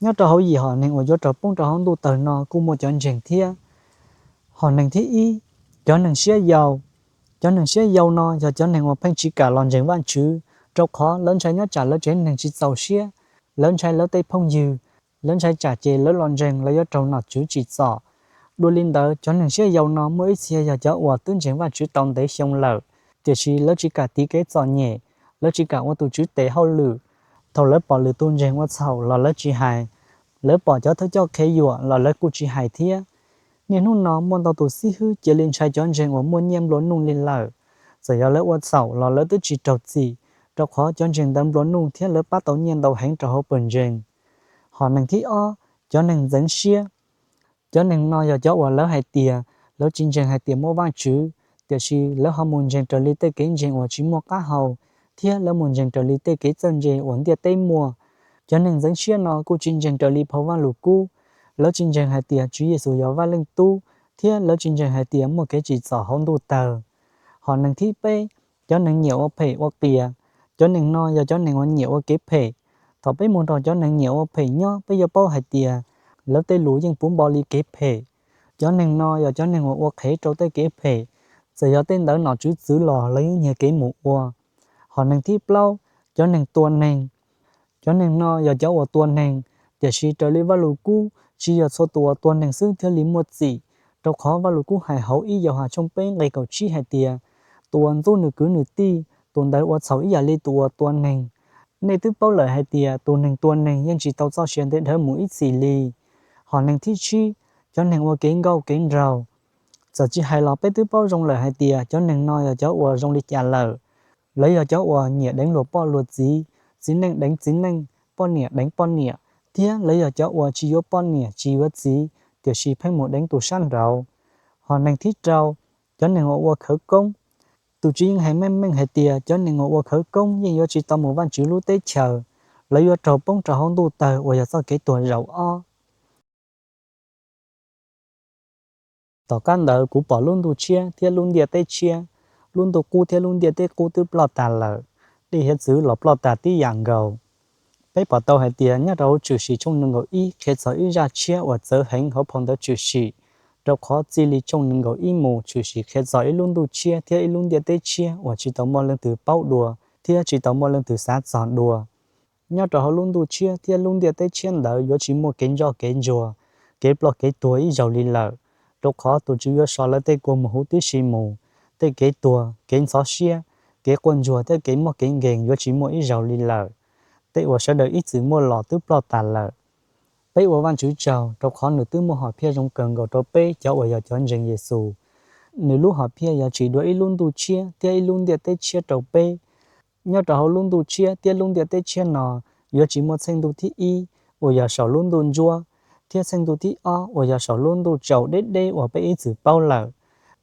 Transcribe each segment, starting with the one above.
Nyob rau hauv yim hom neeg uas yuav raug poob rau hauv ntuj tawg no kuj muaj cov ntseeg thiab. Hom neeg thib ib, cov neeg siab yau. Cov neeg siab yau no yog cov neeg uas pheej tsis kam los ntseeg Vajtswv, rau qhov lawv ntshai nyob tsam lawv tsev neeg tsis txaus siab, lawv ntshai lawv tej phooj ywg, lawv ntshai tsam ces lawv los ntseeg lawv yuav raug nom tswv tsim txom. Dua li ntawd, cov neeg siab yau no muaj ib txhia yog cov uas twb ntseeg Vajtswv tau ntev xyoo lawm, tiam sis lawv tsis kam tiv kev txom nyem, lawv tsis kam ua tus Tswv tes hauj lwm. Thaum lawv pom lwm tus ntseeg ua txhaum los lawv tsis hais, lawv pom cov thawj coj qhia yuam los lawv kuj tsis hais thiab. Niaj hnub no muaj ntau tus xib hwb cia li ntshai cov ntseeg uas muaj nyiaj nplua nuj li lawm. Txawm yog lawv ua txhaum los lawv twb tsis raug txim, rau qhov cov ntseeg ntawd nplua nuj thiab lawv pab tau nyiaj ntau heev rau hauv pawg ntseeg. Hom neeg thib ob, cov neeg ntxeev siab. Cov neeg no yog cov uas lawv hais tias lawv tsis ntseeg hais tias muaj Vajtswv, tiam sis lawv ho mus ntseeg raws li tej kev ntseeg uas tsis muaj qab hau, thiab lawv mus ntseeg raws li tej kev txawj ntse uas ntiaj teb muaj. Cov neeg ntxeev siab no kuj tsis ntseeg raws li phau Vajluskub, lawv tsis ntseeg hais tias Tswv Yexus yog Vaj Leej Tub, thiab lawv tsis ntseeg hais tias muaj kev tsim txom hauv ntuj tawg. Hom neeg thib peb, cov neeg nyiam ua phem ua qias. Cov neeg no yog cov neeg uas nyiam ua kev phem. Thaum peb mus nrog cov neeg nyiam ua phem nyob, peb yuav paub hais tias lawv tej lus yeej puv npo li kev phem. Cov neeg no yog cov neeg uas ua qhev rau tej kev phem, txawm yog tej ntawd nom tswv txwv los lawv yeej nyiag kev mus ua. Hom neeg thib plaub, cov neeg tua neeg. Cov neeg no yog cov uas tua neeg, tiam sis raws li Vajluskub, tsis yog txhua tus uas tua neeg xwb thiaj li muaj txim, rau qhov Vajluskub hais hauv ib Yauhas tshooj peb nqe kaum tsib hais tias, tus uas ntxub nws kwv nws tij, tus ntawd ua txhaum ib yam li tus uas tua neeg. Nej twb paub lawm hais tias tus neeg tua neeg yeej tsis tau txoj sia ntev dhawv mus ib txhis li. Hom neeg thib tsib, cov neeg ua kev nkauj kev nraug. Txawm tsis hais los peb twb paub zoo lawm hais tias cov neeg no yog cov uas zoo li cas lawm. Lawv yog cov uas nyiam deev luag poj luag txiv, txiv neej deev txiv neej, poj niam deev poj niam, thiab lawv yog cov uas tsis yuav poj niam tsis yuav txiv, tiam sis pheej mus deev tus sab nraud. Hom neeg thib rau, cov neeg uas ua khawv koob. Tus Tswv yeej hais meej meej hais tias cov neeg uas ua khawv koob yeej yuav tsis tau mus Vajtswv lub teb chaws, lawv yuav raug poob rau hauv ntuj tawg uas yog txoj kev tuag zaum ob. Tom qab ntawd kuv pom lub ntuj tshiab thiab lub ntiaj teb tshiab, lub ntuj qub thiab lub ntiaj teb qub twb ploj tas lawm, dej hiav txwv los ploj tas tib yam nkaus. Peb pom tau hais tias nyob rau hauv Tshwm Sim tshooj nees nkaum ib qhia txog ib zaj tshiab uas txawv heev hauv phau ntawv Tshwm Sim, rau qhov txij li tshooj nees nkaum ib mus Tshwm Sim qhia txog ib lub ntuj tshiab thiab ib lub ntiaj teb tshiab uas tsis tau muaj leej twg paub dua thiab tsis tau muaj leej twg xav txog dua. Nyob rau hauv lub ntuj tshiab thiab lub ntiaj teb tshiab ntawd yuav tsis muaj kev ntsoj kev ntsuag, kev ploj kev tuag ib zaug li lawm, rau qhov tus Tswv yuav so lawv tej kua muag huv tib si mus. Tej kev tuag, kev ntxhov siab, kev quaj ntsuag thiab kev mob kev nkeeg yuav tsis muaj ib zaug li lawm. Tej uas sawv daws ib txwm muaj los twb ploj tas lawm. Peb ua Vajtswv tsaug rau qhov nws twb muaj hom phiaj zoo kawg nkaus rau peb cov uas yog cov ntseeg Yexus. Nws lub hom phiaj yog tsim dua ib lub ntuj tshiab thiab ib lub ntiaj teb tshiab rau peb. Nyob rau hauv lub ntuj tshiab thiab lub ntiaj teb tshiab no, yuav tsis muaj txheej ntuj thib ib uas yog saum lub ntuj ntsuab, thiab txheej ntuj thib ob uas yog saum lub ntuj tsaus deb deb uas peb ib txwm paub lawm.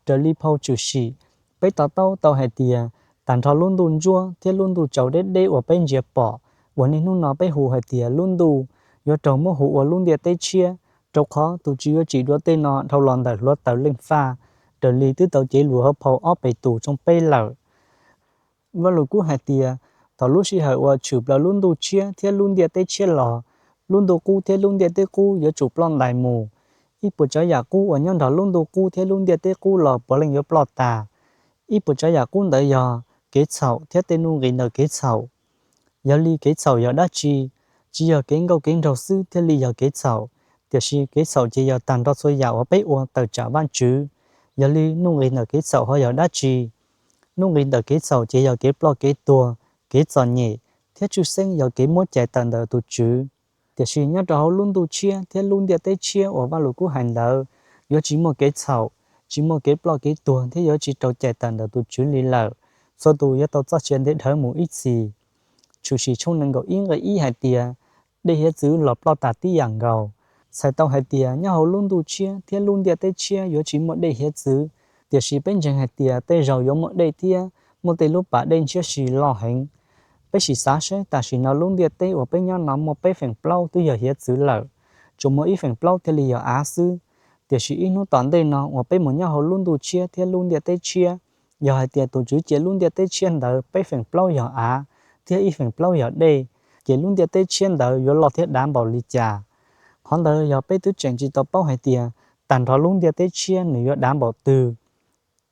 Raws li phau Tshwm Sim, peb to taub tau hais tias tag nrho lub ntuj ntsuab thiab lub ntuj tsaus deb deb uas peb ntsia pom, uas niaj hnub no peb hu hais tias lub ntuj, yuav raug muab hu ua lub ntiaj teb tshiab, rau qhov tus Tswv yuav tsim dua tej no dhau los ntawm hluav taws leej faj, raws li twb tau cev lus hauv phau ob Petus tshooj peb lawm. Vajluskub hais tias, thaum lub sij hawm uas tshwm plaws lub ntuj tshiab thiab lub ntiaj teb tshiab los, lub ntuj qub thiab lub ntiaj teb qub yuav tsum ploj ntais mus. Ib puas tsav yam qub uas nyob nrog lub ntuj qub thiab lub ntiaj teb qub los puav leej yuav ploj tas. Ib puas tsav yam qub ntawd yog kev txhaum thiab tej nuj nqis ntawm kev txhaum. Yog li kev txhaum yog dab tsi? Tsis yog kev nkauj kev nraug xwb thiaj li yog kev txhaum, tiam sis kev txhaum ces yog tag nrho txhua yam uas peb ua tawm tsam Vajtswv. Yog li nuj nqis ntawm kev txhaum ho yog dab tsi? Nuj nqis ntawm kev txhaum ces yog kev ploj kev tuag, kev txom nyem, thiab tshwj xeeb yog kev muab cais tawm ntawm tus Tswv. Tiam sis nyob rau hauv lub ntuj tshiab thiab lub ntiaj teb tshiab uas Vajluskub hais ntawd, yuav tsis muaj kev txhaum, tsis muaj kev ploj kev tuag thiab yuav tsis raug cais tawm ntawm tus Tswv li lawm. Txhua tus yuav tau txoj sia ntev dhawv mus ib txhis. Tshwm Sim tshooj nees nkaum ib nqe ib hais tias, dej hiav txwv los ploj tas tib yam nkaus. Txhais tau hais tias nyob hauv lub ntuj tshiab thiab lub ntiaj teb tshiab yuav tsis muaj dej hiav txwv, tiam sis peb ntseeg hais tias tej zaum yuav muaj dej thiab muaj tej lub pas dej ntshiab si loj heev. Peb sim xav seb tam sim no lub ntiaj teb uas peb nyob no muaj peb feem plaub twb yog hiav txwv lawm, tsuas muaj ib feem plaub thiaj li yog av xwb. Tiam sis ib hnub tom ntej no uas peb mus nyob hauv lub ntuj tshiab thiab lub ntiaj teb tshiab, yog hais tias tus Tswv cia lub ntiaj teb tshiab ntawd peb feem plaub yog av, thiab ib feem plaub yog dej, ces lub ntiaj teb tshiab ntawd yuav loj thiab dav npaum li cas? Qhov ntawd yog peb twb tseem tsis tau paub hais tias tag nrho lub ntiaj teb tshiab nws yuav dav npaum twg.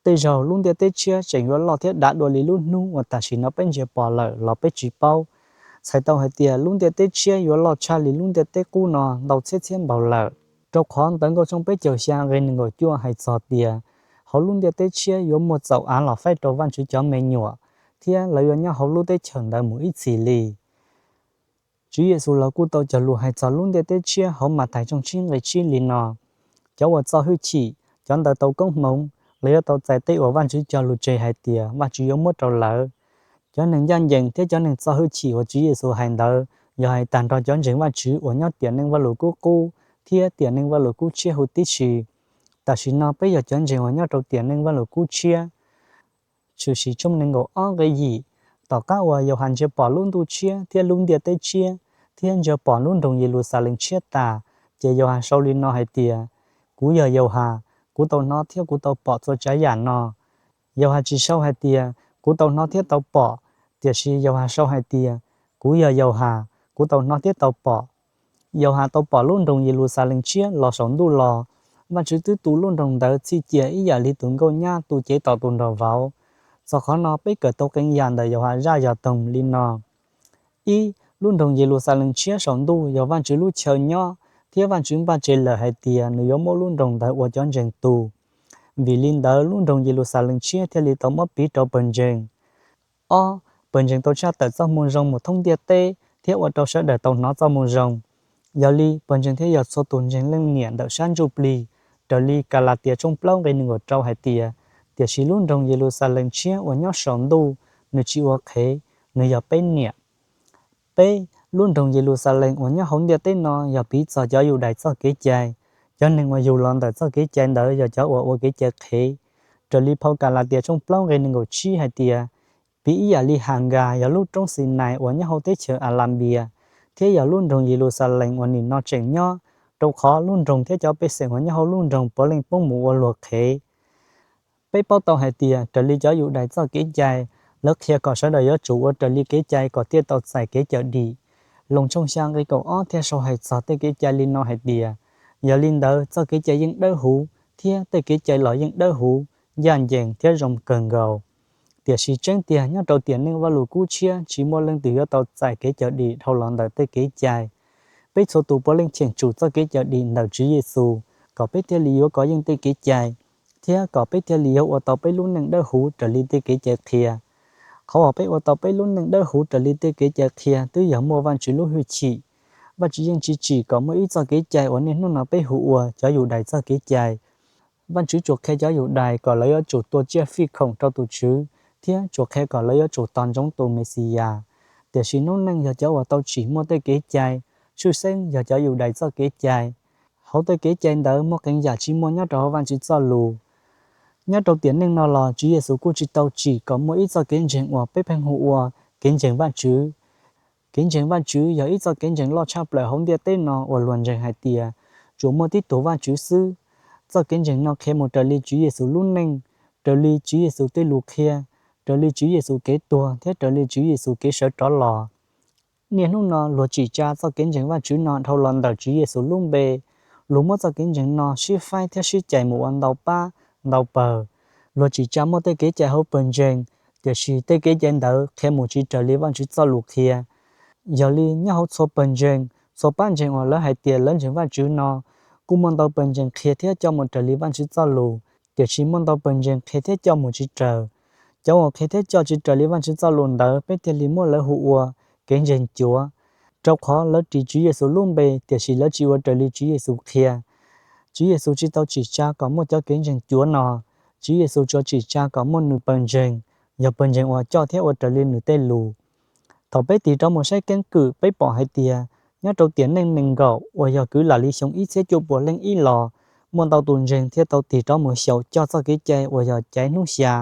Tej zaug lub ntiaj teb tshiab tseem yuav loj thiab dav dua li lub hnub uas tam sim no peb ntsia pom lawm los peb tsis paub. Txhais tau hais tias lub ntiaj teb tshiab yuav loj tshaj li lub ntiaj teb qub no ntau txhiab txhiab npaug lawm. Rau qhov Ntawv Nkauj tshooj peb caug xya nqe nees nkaum cuaj hais txog tias hauv lub ntiaj teb tshiab yuav muaj txaum av los faib rau Vajtswv cov me nyuam, thiab lawv yuav nyob hauv lub teb chaws ntawd mus ib txhis li. Tswv Yexus los kuj tau cog lus hais txog lub ntiaj teb tshiab hauv Mathais tshooj tsib nqe tsib li no: Cov uas txo hwj chim, cov ntawd tau koob hmoov, lawv yuav tau txais tej uas Vajtswv cog lus tseg hais tias Vajtswv yuav muab rau lawv. Cov neeg ncaj ncees thiab cov neeg txo hwj chim uas Tswv Yexus hais ntawd yog hais tag nrho cov ntseeg Vajtswv uas nyob tiam neej Vajluskub Qub thiab tiam neej Vajluskub Tshiab huv tib si. Tam sim no peb yog cov ntseeg uas nyob rau tiam neej Vajluskub Tshiab. Tshwm Sim tshooj nees nkaum ob nqe yim: Tom qab uas Yauhas ntsia pom lub ntuj tshiab thiab lub ntiaj teb tshiab, thiab ntsia pom lub nroog Yeluxalees tshiab tas, ces Yauhas sau li no hais tias: Kuv yog Yauhas, kuv tau hnov thiab kuv tau pom txhua tsav yam no. Yauhas tsis sau hais tias: Kuv tau hnov thiab tau pom, tiam sis Yauhas sau hais tias: Kuv yog Yauhas, kuv tau hnov thiab tau pom. Yauhas tau pom lub nroog Yeluxalees tshiab los saum ntuj los. Vajtswv twb tu lub nroog ntawd txhij cia ib yam li tus nkauj nyab tu cev tos tus nraug vauv. Txog qhov no peb kawm tau qee yam ntawm Yauhas zaj yog toog li no: Ib, lub nroog Yeluxalees tshiab saum ntuj yog Vajtswv lub chaw nyob, thiab Vajtswv npaj tseg lawm hais tias nws yuav muab lub nroog ntawd ua cov ntseeg tug. Vim li ntawd lub nroog Yeluxalees tshiab thiaj li tau muab piv rau pawg ntseeg. Ob, pawg ntseeg tau tshaj tawm Txojmoo Zoo mus thoob ntiaj teb thiab ua rau sawv daws tau hnov Txojmoo Zoo. Yog li pawg ntseeg thiaj yog txhua tus ntseeg leej niam ntawm sab ntsuj plig, raws li Kalatias tshooj plaub nqe nees nkaum rau hais tias: Tiam sis lub nroog Yeluxalees tshiab uas nyob saum ntuj, nws tsis ua qhev, nws yog peb niam. Peb, lub nroog Yeluxalees uas nyob hauv ntiaj teb no yog piv txog cov Yudais txoj kev cai. Cov neeg uas yug los ntawm txoj kev cai ntawd yog cov uas ua kev cai qhev, raws li phau Kalatias tshooj plaub nqe nees nkaum tsib hais tias: Piv ib yam li Has Nkas yog lub roob Xinais uas nyob hauv teb chaws As Las Npias, thiab yog lub nroog Yeluxalees uas nim no tseem nyob, rau qhov lub nroog thiab cov pej xeem uas nyob hauv lub nroog puav leej poob mus ua luag qhev. Peb paub tau hais tias raws li cov Yudais txoj kev cai, lawv qhia kom sawv daws yuav tsum ua raws li kev cai kom thiaj tau txais kev cawm dim. Loos tshooj xya nqe kaum ob thiaj sau hais txog tej kev cai li no hais tias: Yog li ntawd txoj kev cai yeej dawb huv, thiab tej kev cai los yeej dawb huv, ncaj ncees thiab zoo kawg nkaus. Tiam sis tseeb tiag nyob rau tiam neej Vajluskub Tshiab tsis muaj leej twg yuav tau txais kev cawm dim dhau los ntawm tej kev cai. Peb txhua tus puav leej cheem tsum txoj kev cawm dim ntawm Tswv Yexus, kom peb thiaj li yuav kov yeej tej kev cai, thiab kom peb thiaj li yuav ua tau peb lub neej dawb huv raws li tej kev cai qhia. Qhov uas peb ua tau peb lub neej dawb huv raws li tej kev cai qhia twb yog muaj Vajtswv lub hwj chim. Vajtswv yeej tsis tsim kom muaj ib txoj kev cai uas niaj hnub no peb hu ua cov Yudais txoj kev cai. Vajtswv tsuas qhia cov Yudais kom lawv yuav tsum tua tsiaj fij khoom rau tus Tswv, thiab tsuas qhia kom lawv yuav tsum tos ntsoov tus Mexiyas. Tiam sis noob neej yog cov uas tau tsim muaj tej kev cai, tshwj xeeb yog cov Yudais txoj kev cai. Hauv tej kev cai ntawd muaj qee yam tsis muaj nyob rau hauv Vajtswv txoj lus. Nyob rau tiam neej no los Tswv Yexus kuj tsis tau tsim kom muaj ib txoj kev ntseeg uas peb pheej hu ua kev ntseeg Vajtswv. Kev ntseeg Vajtswv yog ib txoj kev ntseeg loj tshaj plaws hauv ntiaj teb no uas luag ntseeg hais tias tsuas muaj tib tug Vajtswv xwb. Txoj kev ntseeg no qhia mus raws li Tswv Yexus lub neej, raws li Tswv Yexus tej lus qhia, raws li Tswv Yexus kev tuag thiab raws li Tswv Yexus kev sawv rov los. Niaj hnub no luag tsim tsa txoj kev ntseeg Vajtswv no dhau los ntawm Tswv Yexus lub npe. Luag muab txoj kev ntseeg no sib faib thiab sib cais mus ua ntau pab, ntau pawg. Luag tsim tsa muaj tej kev cai hauv pawg ntseeg, tiam sis tej kev cai ntawd qhia mus tsis raws li Vajtswv txoj lus qhia. Yog li nyob hauv txhua pawg ntseeg, txhua pab ntseeg uas lawv hais tias lawv ntseeg Vajtswv no, kuj muaj ntau pawg ntseeg qhia thiab coj mus raws li Vajtswv txoj lus, tiam sis muaj ntau pawg ntseeg qhia thiab coj mus tsis raws. Cov uas qhia thiab coj tsis raws li Vajtswv txoj lus ntawd peb thiaj li muab lawv hu ua kev ntseeg cuav, rau qhov lawv ris Tswv Yexus lub npe tiam sis lawv tsis ua raws li Tswv Yexus qhia. Tswv Yexus tsis tau tsim tsa kom muaj cov kev ntseeg cuav no. Tswv Yexus tsuas tsim tsa kom muaj nws pawg ntseeg, yog pawg ntseeg uas coj thiab ua raws li nws tej lus. Thaum peb tig rov mus saib keeb kwm peb pom hais tias nyob rau tiam neej nees nkaum uas yog kwv lam li xyoo ib txhiab cuaj puas leej ib los, muaj ntau tus ntseeg thiaj tau tig rov mus xyaum coj txoj kev cai uas yog caiv hnub xya,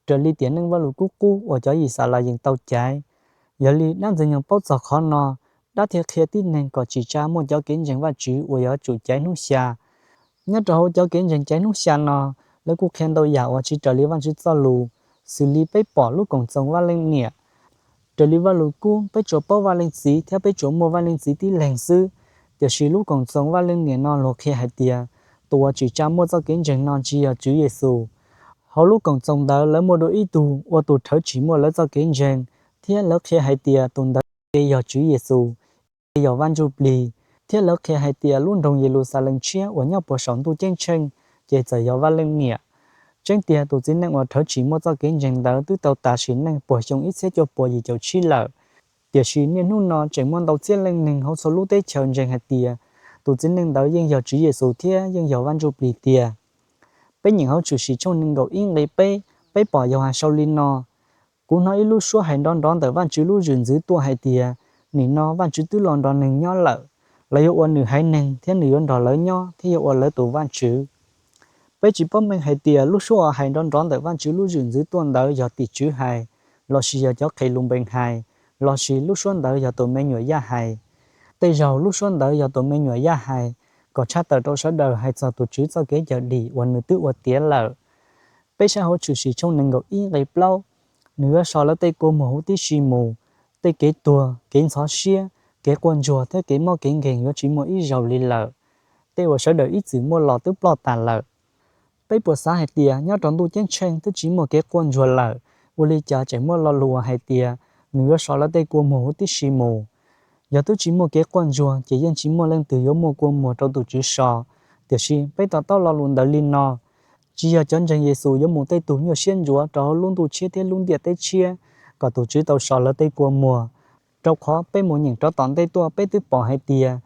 raws li tiam neej Vajluskub Qub uas cov Yixalayees tau caiv. Yog li dab Ntxwg Nyoog paub txog qhov no, dab thiaj qhia tib neeg kom tsim tsa muaj cov kev ntseeg Vajtswv uas yuav tsum caiv hnub xya. Nyob rau hauv cov kev ntseeg caiv hnub xya no, lawv kuj qhia ntau yam uas tsis raws li Vajtswv txoj lus, xws li peb pom lub Koom Txoos Vaj Leej Niam. Raws li Vajluskub peb tsuas paub Vaj Leej Txiv thiab peb tsuas muaj Vaj Leej Txiv tib leeg xwb. Tiam sis lub Koom Txoos Vaj Leej Niam no luag qhia hais tias tus uas tsim tsa muaj txoj kev ntseeg no tsis yog Tswv Yexus. Hauv lub Koom Txoos ntawd lawv muaj dua ib tug ua tus rhawv tsim muaj lawv txoj kev ntseeg, thiab lawv qhia hais tias tus ntawd ces yog Tswv Yexus, ces yog Vaj Ntsujplig, thiab lawv qhia hais tias lub nroog Yeluxalees Tshiab uas nyob puag saum ntuj ceeb tsheej ces txawm yog Vaj Leej Niam. Tseeb tiag tus txiv neej uas rhawv tsim muaj txoj kev ntseeg ntawd twb tau tas sim neej puag xyoo ib txhiab cuaj puas yim caum tsib lawm, tiam sis niaj hnub no tseem muaj ntau txhiab leej neeg hauv txhua lub teb chaws ntseeg hais tias tus txiv neej ntawd yeej yog Tswv Yexus thiab yeej yog Vaj Ntsujplig tiag. Peb nyeem hauv Tshwm Sim tshooj nees nkaum ib nqe peb, peb pom Yauhas sau li no: Kuv hnov ib lub suab hais nrov nrov ntawm Vajtswv lub zwm ntxwv tuaj hais tias, Nim no Vajtswv twb los nrog neeg nyob lawm. Lawv yuav ua nws haiv neeg thiab nws yuav nrog lawv nyob thiab yuav ua lawv tus Vajtswv. Peb tsis paub meej hais tias lub suab uas hais nrov nrov ntawm Vajtswv lub zwm ntxwv tuaj ntawd yog tim tswv hais, lossis yog cov qhev lus npees hais, lossis lub suab ntawd yog tus me nyuam Yaj hais. Tej zaug lub suab ntawd yog tus me nyuam Yaj hais, kom tshaj tawm rau sawv daws hais txog tus Tswv txoj kev cawm dim uas nws twb ua tiav lawm. Peb saib hauv Tshwm Sim tshooj nees nkaum ib nqe plaub: Nws yuav so lawv tej kua muag huv tib si mus. Tej kev tuag, kev ntxhov siab, kev quaj ntsuag thiab kev mob kev nkeeg yuav tsis muaj ib zaug li lawm. Tej uas sawv daws ib txwm muaj los twb ploj tas lawm. Peb puas xav hais tias nyob rau ntuj ceeb tsheej twb tsis muaj kev quaj ntsuag lawm, ua li cas tseem muaj lo lus uas hais tias nws yuav so lawv tej kua muag huv tib si mus? Yog twb tsis muaj kev quaj ntsuag ces yeej tsis muaj leej twg yuav muaj kua muag rau tus Tswv so. Tiam sis peb to taub lo lus ntawd li no: Tsis yog cov ntseeg Yexus yuav mus tej tug nyuaj siab ntsuav rau hauv lub ntuj tshiab thiab lub ntiaj teb tshiab kom tus Tswv tau so lawv tej kua muag. Rau qhov peb mus nyeem rov tom ntej tuaj peb twb pom hais tias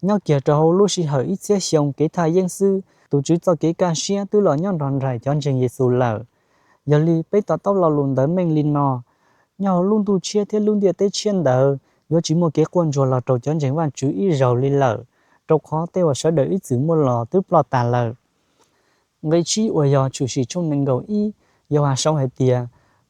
nyob kiag rau hauv lub sij hawm ib txhiab xyoo kev thaj yeeb xwb, tus Tswv txoj kev kaj siab twb los nyob nrog nraim cov ntseeg Yexus lawm. Yog li peb to taub lo lus ntawd meej li no: Nyob hauv lub ntuj tshiab thiab lub ntiaj teb tshiab ntawd yuav tsis muaj kev quaj ntsuag los rau cov ntseeg Vajtswv ib zaug li lawm, rau qhov tej uas sawv daws ib txwm muaj los twb ploj tas lawm. Nqe tsib uas yog Tshwm Sim tshooj nees nkaum ib, Yauhas sau hais tias,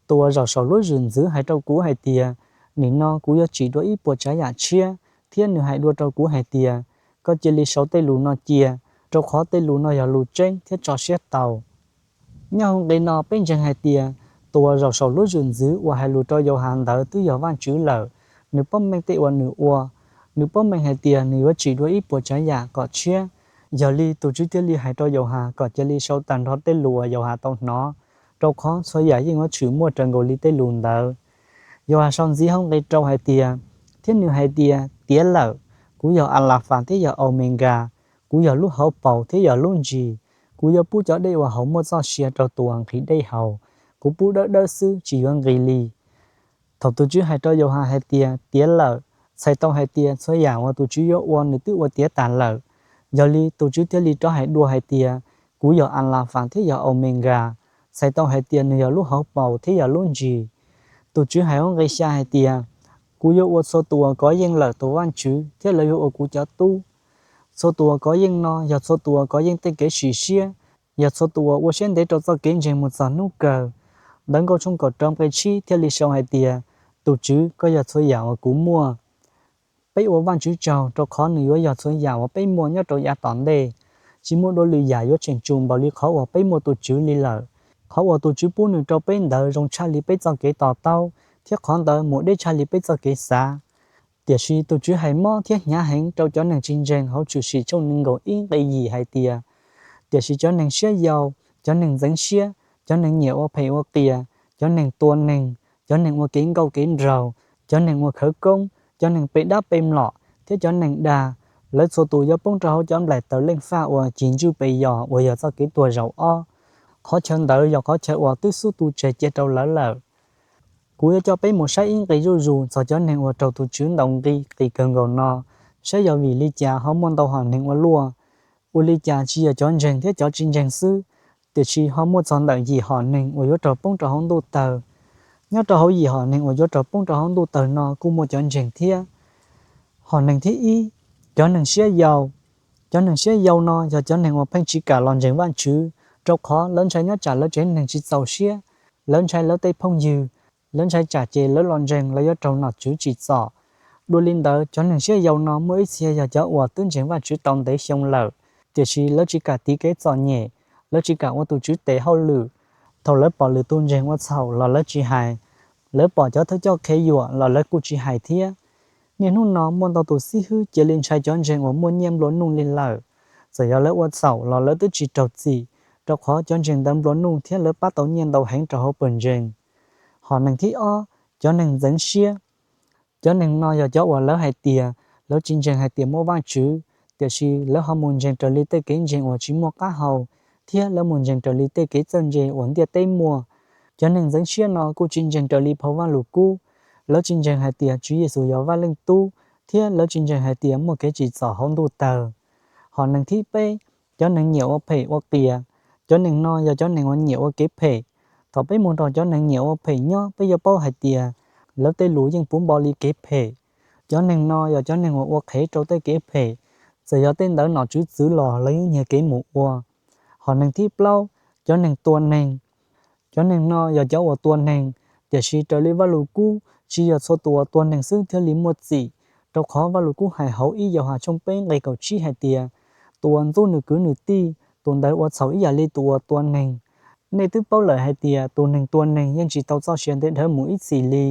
Tus uas zaum saum lub zwm ntxwv hais rau kuv hais tias, Nim no kuv yuav tsim dua ib puas tsav yam tshiab, thiab nws hais dua rau kuv hais tias, Koj cia li sau tej lus no cia, rau qhov tej lus no yog lus tseeb thiab tso siab tau. Nyob hauv nqe no peb ntseeg hais tias tus uas zaum saum lub zwm ntxwv uas hais lus rau Yauhas ntawd twb yog Vajtswv lawm. Nws paub meej tej uas nws ua. Nws paub meej hais tias nws yuav tsim dua ib puas tsav yam kom tshiab. Yog li tus Tswv thiaj li hais rau Yauhas kom cia li sau tag nrho tej lus uas Yauhas tau hnov, rau qhov txhua yam yeej yuav tshwm muaj raws nkaus li tej lus ntawd. Yauhas sau ntxiv hauv nqe rau hais tias, Thiab nws hais tias, Tiav lawm. Kuv yog Alafas thiab yog Aumenkas, kuv yog lub hauv paus thiab yog lub ntsis. Kuv yuav pub cov dej uas haus muaj txoj sia rau tus uas nqhis dej haus. Kuv pub dawb dawb xwb tsis yuav nqis li. Thaum tus Tswv hais rau Yauhas hais tias, Tiav lawm, txhais tau hais tias txhua yam uas tus Tswv yuav ua nws twb ua tiav tas lawm. Yog li tus Tswv thiaj li rov hais dua hais tias, Kuv yog Alafas thiab yog Aumenkas, txhais tau hais tias nws yog lub hauv paus thiab yog lub ntsis. Tus Tswv hais hauv nqe xya hais tias, Kuv yuav ua txhua tus uas kov yeej lawm tus Vajtswv, thiab lawv yuav ua kuv cov tub. Txhua tus uas kov yeej no yog txhua tus uas kov yeej tej kev sim siab, yog txhua tus uas ua siab ntev rau txoj kev ntseeg mus txog hnub kawg. Ntawv Nkauj tshooj kaum rau nqe tsib thiaj li sau hais tias, Tus Tswv, koj yog txhua yam uas kuv muaj. Peb ua Vajtswv tsaug rau qhov nws yuav yog txhua yam uas peb muaj nyob rau yav tom ntej. Tsis muaj dua lwm yam yuav tseem tsum npaum li qhov uas peb muaj tus Tswv li lawm. Qhov uas tus Tswv pub nws rau peb ntawd zoo tshaj li peb txoj kev to taub, thiab qhov ntawd mus deb tshaj li peb txoj kev xav. Tiam sis tus Tswv hais mob thiab hnyav heev rau cov neeg tsis ntseeg hauv Tshwm Sim tshooj nees nkaum ib nqe yim hais tias, Tiam sis cov neeg siab yau, cov neeg ntxeev siab, cov neeg nyiam ua phem ua qias, cov neeg tua neeg, cov neeg ua kev nkauj kev nraug, cov neeg ua khawv koob, cov neeg pe dab pe mlom, thiab cov neeg dag, lawv txhua tus yuav poob rau hauv cov nplaim taws leej faj uas cig ntsuj pes yos uas yog txoj kev tuag zaum ob. Qhov chaw ntawd yog qhov chaw uas twb xub tu tseg cia rau lawv lawm. Kuv yuav coj peb mus saib ib nqe zuj zus txog cov neeg uas raug tus Tswv ntaus nqi qis kawg nkaus no, saib yog vim li cas ho muaj ntau hom neeg ua luaj. Ua li cas tsis yog cov ntseeg thiab cov tsis ntseeg xwb, tiam sis ho muaj txog ntawm yim hom neeg uas yuav raug poob rau hauv ntuj tawg. Nyob rau hauv yim hom neeg uas yuav raug poob rau hauv ntuj tawg no kuj muaj cov ntseeg thiab. Hom neeg thib ib, cov neeg siab yau. Cov neeg siab yau no yog cov neeg uas pheej tsis kam los ntseeg Vajtswv, rau qhov lawv ntshai nyob tsam lawv tsev neeg tsis txaus siab, lawv ntshai lawv tej phooj ywg, lawv ntshai tsam ces lawv los ntseeg lawv yuav raug nom tswv tsim txom. Dua li ntawd, cov neeg siab yau no muaj ib txhia yog cov uas twb ntseeg Vajtswv tau ntev xyoo lawm, tiam sis lawv tsis kam tiv kev txom nyem, lawv tsis kam ua tus Tswv tes hauj lwm. Thaum lawv pom lwm tus ntseeg ua txhaum los lawv tsis hais, lawv pom cov thawj coj qhia yuam los lawv kuj tsis hais thiab. Niaj hnub no muaj ntau tus xib hwb cia li ntshai cov ntseeg uas muaj nyiaj nplua nuj li lawm. Txawm yog lawv ua txhaum los lawv twb tsis raug txim, rau qhov cov ntseeg ntawd nplua nuj thiab lawv pab tau nyiaj ntau heev rau hauv pawg ntseeg. Hom neeg thib ob, cov neeg ntxeev siab. Cov neeg no yog cov uas lawv hais tias lawv tsis ntseeg hais tias muaj Vajtswv, tiam sis lawv ho mus ntseeg raws li tej kev ntseeg uas tsis muaj qab hau, thiab lawv mus ntseeg raws li tej kev txawj ntse uas ntiaj teb muaj. Cov neeg ntxeev siab no kuj tsis ntseeg raws li phau Vajluskub. Lawv tsis ntseeg hais tias Tswv Yexus yog Vaj Leej Tub, thiab lawv tsis ntseeg hais tias muaj kev tsim txom hauv ntuj tawg. Hom neeg thib peb, cov neeg nyiam ua phem ua qias. Cov neeg no yog cov neeg uas nyiam ua kev phem. Thaum peb mus nrog cov neeg nyiam ua phem nyob, peb yuav paub hais tias lawv tej lus yeej puv npo li kev phem. Cov neeg no yog cov neeg uas ua qhev rau tej kev phem, txawm yog tej ntawd nom tswv txwv los lawv yeej nyiag kev mus ua. Hom neeg thib plaub, cov neeg tua neeg. Cov neeg no yog cov uas tua neeg, tiam sis raws li Vajluskub, tsis yog txhua tus uas tua neeg xwb thiaj li muaj txim, rau qhov Vajluskub hais hauv ib Yauhas tshooj peb nqe kaum tsib hais tias, tus uas ntxub nws kwv nws tij, tus ntawd ua txhaum ib yam li tus uas tua neeg. Nej twb paub lawm hais tias tus neeg tua neeg yeej tsis tau txoj sia ntev dhawv mus ib txhis li.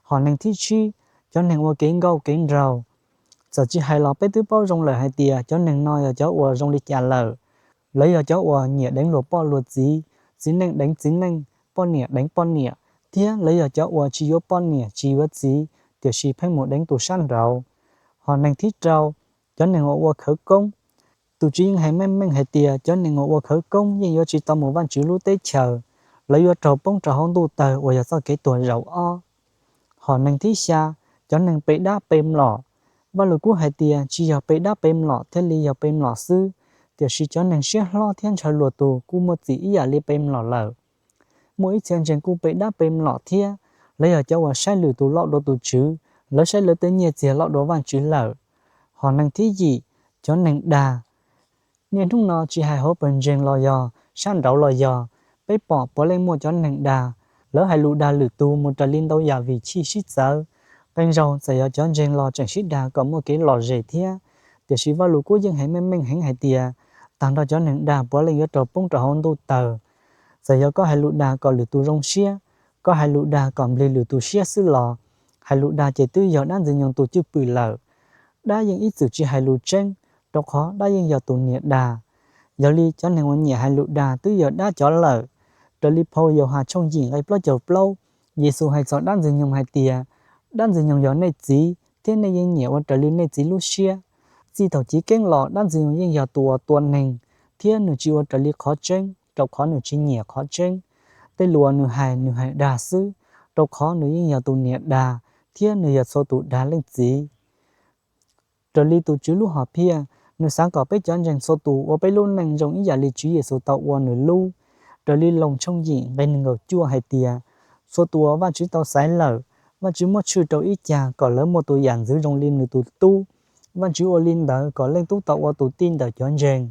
Hom neeg thib tsib, cov neeg ua kev nkauj kev nraug. Txawm tsis hais los peb twb paub zoo lawm hais tias cov neeg no yog cov uas zoo li cas lawm. Lawv yog cov uas nyiam deev luag poj luag txiv, txiv neej deev txiv neej, poj niam deev poj niam, thiab lawv yog cov uas tsis yuav poj niam tsis yuav txiv, tiam sis pheej mus deev tus sab nraud. Hom neeg thib rau, cov neeg uas ua khawv koob. Tus Tswv yeej hais meej meej hais tias cov neeg uas ua khawv koob yeej yuav tsis tau mus Vajtswv lub teb chaws, lawv yuav raug poob rau hauv ntuj tawg uas yog txoj kev tuag zaum ob. Hom neeg thib xya, cov neeg pe dab pe mlom. Vajluskub hais tias tsis yog pe dab pe mlom thiaj li yog pe mlom xwb, tiam sis cov neeg siab hlob thiab ntshaw luag tug kuj muaj txim ib yam li pe mlom lawm. Muaj ib txhia ntseeg kuj pe dab pe mlom thiab, lawv yog cov uas saib lwm tus loj dua tus Tswv, lawv saib lawv tej nyiaj txiag loj dua Vajtswv lawm. Hom neeg thib yim, cov neeg dag. Niaj hnub no tsis hais hauv pawg ntseeg los yog sab nraud los yog, peb pom puav leej muaj cov neeg dag. Lawv hais lus dag lwm tus mus raws li ntau yam vim chij sib txawv. Qee zaug txawm yog cov ntseeg los tseem sib dag kom muaj kev lom zem thiab. Tiam sis Vajluskub yeej hais meej meej heev hais tias, tag nrho cov neeg dag puav leej yuav raug poob rau hauv ntuj tawg. Txawm yog koj hais lus dag kom lwm tus zoo siab, koj hais lus dag kom nplig lwm tus siab xwb los, hais lus dag ces twb yog dab Ntxwg Nyoog tus cwj pwm lawm. Dab yeej ib txwm tsis hais lus tseeb, rau qhov dab yeej yog tus niag dag. Yog li cov neeg uas nyiam hais lus dag twb yog dab cov lawm. Raws li phau Yauhas tshooj yim nqe plaub caug plaub, Yexus hais txog dab Ntxwg Nyoog hais tias, dab Ntxwg Nyoog yog nej txiv, thiab nej yeej nyiam ua raws li nej txiv lub siab. Txij thaum chiv keeb los dab Ntxwg Nyoog yeej yog tus uas tua neeg, thiab nws tsis ua raws li qhov tseeb, rau qhov nws tsis nyiam qhov tseeb. Tej lus uas nws hais, nws hais dag xwb, rau qhov nws yeej yog tus niag dag, thiab nws yog txhua tus dag leej txiv. Raws li tus Tswv lub hom phiaj, nws xav kom peb cov ntseeg txhua tus ua peb lub neej zoo ib yam li Tswv Yexus tau ua nws lub. Raws li Loos tshooj yim nqe nees nkaum cuaj hais tias, txhua tus uas Vajtswv tau xaiv lawm, Vajtswv muab tshwj rau ib cag kom lawv muaj tus yam ntxwv zoo li nws tus Tub. Vajtswv ua li ntawd kom Leej Tub tau ua tus tij ntawm cov ntseeg.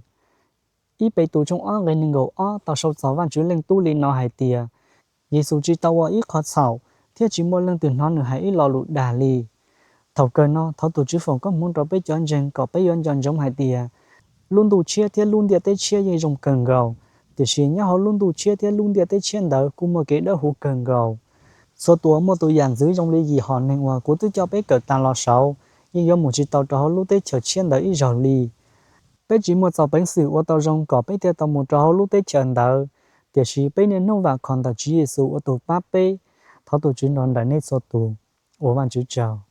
Ib Petus tshooj ob nqe nees nkaum ob tau sau txog Vajtswv Leej Tub li no hais tias, Yexus tsis tau ua ib qho txhaum, thiab tsis muaj leej twg hnov nws hais ib lo lus dag li. Thaum kawg no thov tus Tswv foom koob hmoov rau peb cov ntseeg kom peb yuav nco ntsoov hais tias, lub ntuj tshiab thiab lub ntiaj teb tshiab yeej zoo kawg nkaus, tiam sis nyob hauv lub ntuj tshiab thiab lub ntiaj teb tshiab ntawd kuj muaj kev dawb huv kawg nkaus. Txhua tus uas muaj tus yam ntxwv zoo li yim hom neeg uas kuv twb coj peb kawm tas los saud yeej yuav mus tsis tau rau hauv lub teb chaws tshiab ntawd ib zaug li. Peb tsis muaj txoj peev xwm ua tau zoo kom peb thiaj tau mus rau hauv lub teb chaws ntawd, tiam sis peb niaj hnub vam khom ntawm Tswv Yexus ua tus pab peb. Thov tus Tswv nrog nraim nej txhua tus. Ua Vajtswv tsaug.